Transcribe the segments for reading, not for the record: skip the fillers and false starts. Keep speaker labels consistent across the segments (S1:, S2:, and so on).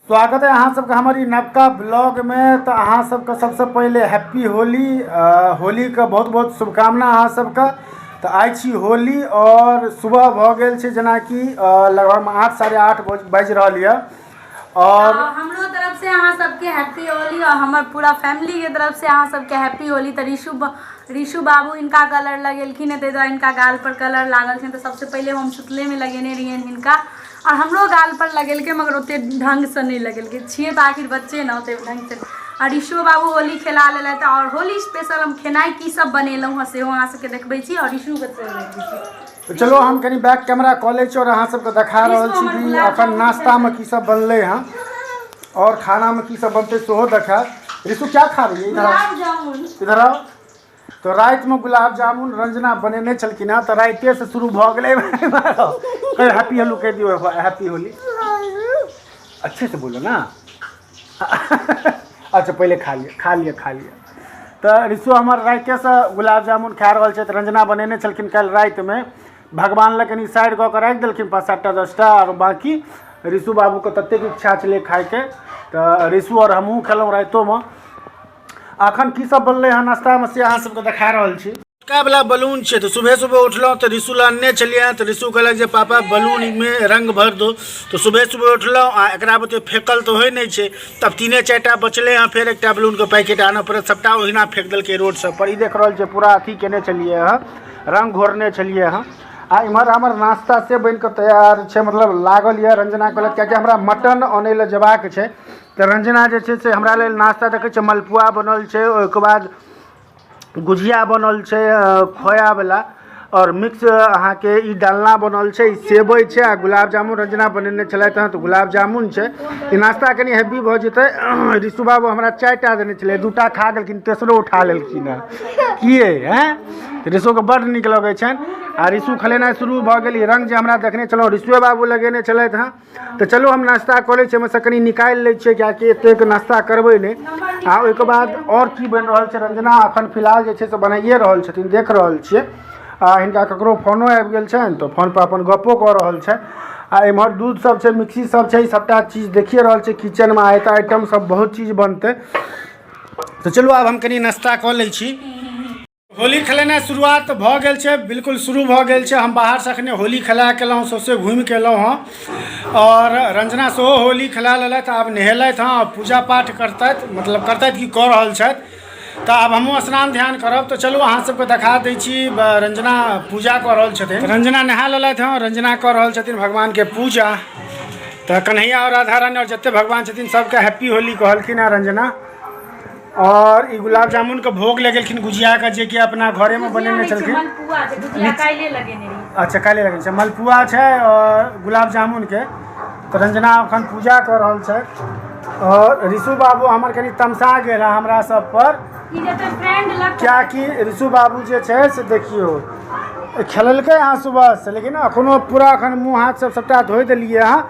S1: स्वागत है अहाँ सबके हमर ई नवका ब्लॉगमे। तऽ अहाँ सबके सबसँ पहिले हैप्पी होली, होलीके बहुत बहुत शुभकामना अहाँ सबके। तऽ आइ छी होली आओर सुबह भऽ गेल छै, जेनाकि लगभगमे 8 8:30 बाजि रहल यऽ। और
S2: हमरो तरफ से अहाँ सबके हैप्पी होली और हमर पूरा फैमिली के तरफ से अहाँ सबके हैप्पी होली। तऽ ऋषु बाबू हिनका कलर लगेलखिन हँ, ताहि दुआरे हिनका गाल पर कलर लागल छनि। तऽ सबसँ पहिले हम सुतलेमे लगेने रहियनि हिनका और हमरो गाल पर लगेलकै, मगर ओते ढङ्गसँ नहि लगेलकै। छियै तऽ आखिर बच्चे ने, ओते ढङ्गसँ। आ ऋषु बाबू होली खेला लेलथि और होली स्पेशल हम खेनाइ की सब बनेलहुँ हँ, सेहो अहाँ सबके देखबै छी और ऋषुके सेहो देखबै छी।
S1: तऽ चलो, हम कनि बैक कैमरा कऽ लै छी और अहाँ सबके देखा रहल छी कि अखन नाश्तामे की सब बनलै हँ और खानामे की सब बनतै, सेहो देखायब। ऋषु क्या खा रही है? इधर आओ।
S2: गुलाब जामुन।
S1: इधर आओ। तऽ रातिमे गुलाब जामुन रंजना बनेने छलखिन हँ, तऽ रातिएसँ शुरू भऽ गेलै। हैप्पी होली कहि दियौ, हैप्पी होली अच्छे से बोलो ना। अच्छा, पहिले खा लिअ, खा लिअ, खा लिअ। तऽ ऋषु हमर रातिएसँ गुलाब जामुन खा रहल छथि। रंजना बनेने छलखिन काल्हि रातिमे। भगवान लए कनि साइड कऽ कऽ राखि देलखिन पाँच सातटा 10टा आओर बाँकी ऋषु बाबूके ततेक इच्छा छलै खायके, तऽ ऋषु आओर हमहूँ खेलहुँ रातिओमे। अखन की सब बनलै हँ नाश्तामे, से अहाँ सबके देखा रहल छी। छोटका वाला बलून छै। तऽ सुबह सुबह उठलहुँ तऽ ऋषु लए अनने छलियै हँ। तऽ ऋषु कहलक जे पापा, बलूनमे रङ्ग भर दो। तऽ सुबह सुबह उठलहुँ आ एकरा बुते फेकल तऽ होइ नहि छै। तब तीने चारिटा बचलै हँ, फेर एकटा बलूनके पैकेट आनऽ पड़त। सभटा ओहिना फेक देलकै रोड सब पर। ई देख रहल छियै, पूरा अथी केने छलियै हँ, रङ्ग घोरने छलियै हँ। आ इम्हर हमर नाश्ता से बनि कऽ तैयार छै, मतलब लागल यऽ। रंजना कहलक, कियाकि हमरा मटन अनै लए जेबाक छै, तऽ रंजना जे छै से हमरा लेल नाश्ता देखै छै, मलपुआ बनल छै, ओहिके बाद गुजिया बनल छै खोयावला आओर मिक्स अहाँके ई डालना बनल छै, ई सेवइ छै आ गुलाब जामुन रंजना बनेने छलथि हँ, तऽ गुलाब जामुन छै। ई नाश्ता कनि हेवी भऽ जेतै। ऋषु बाबू हमरा चारिटा देने छलै, दूटा खा गेलखिन, तेसरो उठा लेलखिन हँ। किए हैं? तऽ ऋषुके बड्ड नीक लगै छनि आ ऋषु खेलेनाइ शुरू भऽ गेल। ई रङ्ग जे हमरा देखने छलहुँ, ऋषुए बाबू लगेने छलथि हँ। तऽ चलू, हम नाश्ता कऽ लै छी, ओहिमेसँ कनि निकालि लै छियै, किएकि एतेक नाश्ता करबै नहि। आ ओहिके बाद आओर की बनि रहल छै, रंजना अखन फिलहाल जे छै से बनाइए रहल छथिन, देख रहल छियै। आ हिनका ककरो फोनो आबि गेल छनि, तऽ फोनपर अपन गप्पो कऽ रहल छथि। आ एम्हर दूध सब छै, मिक्सी सब छै, सभटा चीज देखिए रहल छियै। किचनमे आइ तऽ आइटम सब बहुत चीज बनतै। तऽ चलू, आब हम कनि नाश्ता कऽ लै छी। होली खेलेनाइ शुरुआत भऽ गेल छै, बिल्कुल शुरू भऽ गेल छै। हम बाहरसँ अखने होली खेला कऽ एलहुँ, सौँसे घुमि कऽ एलहुँ हँ आओर रंजना सेहो होली खेला लेलथि। आब नहेलथि हँ, पूजा पाठ करतथि, मतलब करतथि कि कऽ रहल छथि। तऽ आब हमहूँ स्नान ध्यान करब। तऽ चलू, अहाँ सबके देखा दै छी, रंजना पूजा कऽ रहल छथिन। रंजना नहा लेलथि हँ, रंजना कऽ रहल छथिन भगवानके पूजा। तऽ कन्हैया आओर राधा रानी आओर जते भगवान छथिन, सबके हैप्पी होली कहलखिन हँ रंजना। और ई गुलाब जामुन के भोग लगेलखिन गुजिया के, जे कि अपना घरे में बनेने छलखिन।
S2: मलपुआ छै, गुजिया काल्हि लगेने रही।
S1: अच्छा, काल्हि लगेने छै। मलपुआ छै और गुलाब जामुन के। तऽ रंजना अखन पूजा कऽ रहल छै और ऋषु बाबू हमर कनि तमसा गेल है हमरा सब पर।
S2: ई जते फ्रेंड लग
S1: कियाकि ऋषु बाबू जे छै से देखियौ, खेललकै अहाँ सुबह से, लेकिन अखनो पूरा अखन मुँह हाथ सब सबटा धोइ देलियै हँ,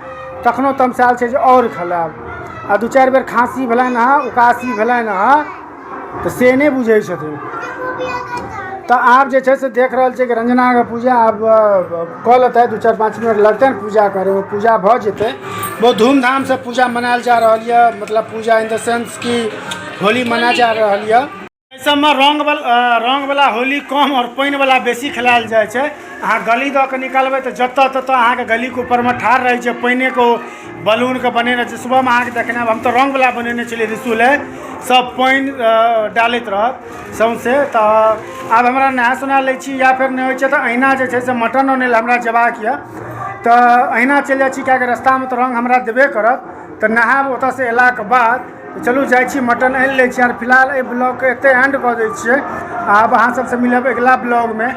S1: तखनो तमसायल छै जे आओर खेलायब। आ दू चारि बेर खाँसी भेलनि हँ, उकासी भेलनि हँ, तऽ से नहि बुझै छथिन। तऽ आब जे छै से देख रहल छै कि रंजनाके पूजा आब कऽ लेतै। 2, 4, 5 मिनट लगतनि पूजा करैमे, पूजा भऽ जेतै। बहुत धूमधामसँ पूजा मनायल जा रहल यऽ, मतलब पूजा इन the sense कि होली मनायल जा रहल यऽ। एहि सबमे रङ्गवला होली कम आओर पानिवला बेसी खेलायल जाइ छै। अहाँ गली दऽ कऽ निकालबै तऽ जतऽ ततऽ अहाँके गलीके ऊपरमे ठाढ़ रहै छै, पानिके ओ बलूनके बनेने छै। सुबहमे अहाँके देखने हम तऽ रङ्गवला बनेने छलियै ऋषु लए, सब पानि डालैत रहत सौँसे। तऽ आब हमरा नहा सोना लै छी, या फेर नहि होइ छै तऽ अहिना जे छै से मटन अनै लए हमरा जेबाक यऽ, तऽ अहिना चलि जाइ छी, किएकि रस्तामे तऽ रङ्ग हमरा देबे करत। तऽ नहायब ओतऽसँ अयलाके बाद। तऽ चलू, जाइ छी, मटन आनि लै छी। आर फिलहाल एहि ब्लॉगके एतहि एंड कऽ दै छियै। आब अहाँ सबसँ मिलब अगिला ब्लॉगमे।